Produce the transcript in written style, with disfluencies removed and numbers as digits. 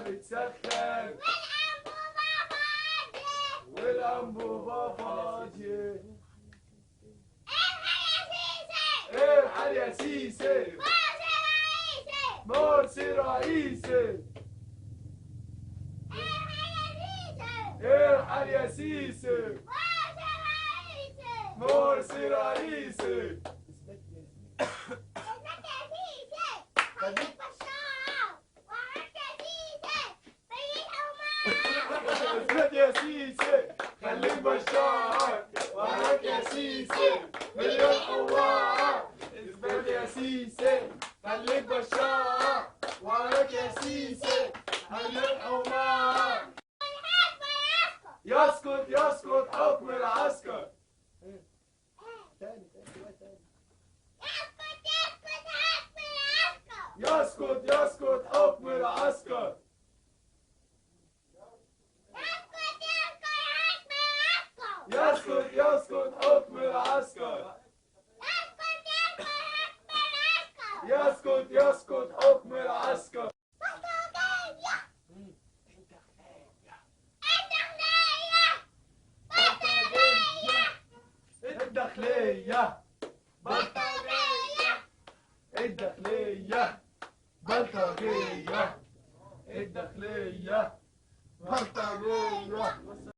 بتسخن والأنبوبة فاضية. ارحل يا سيسي، مرسي رئيسي. ارحل يا سيسي، مرسي رئيسي. اثبت يا سيسي، خليك بشار، وراك يا سيسي مليون حوار. اثبت يا سيسي، خليك بشار، وراك يا سيسي مليون حوار. يسقط يسقط حكم العسكر. يسقط يسقط حكم العسكر. يسقط يسقط حكم العسكر. يسقط يسقط حكم العسكر. الداخلية بلطجية، الداخلية بلطجية، الداخلية بلطجية.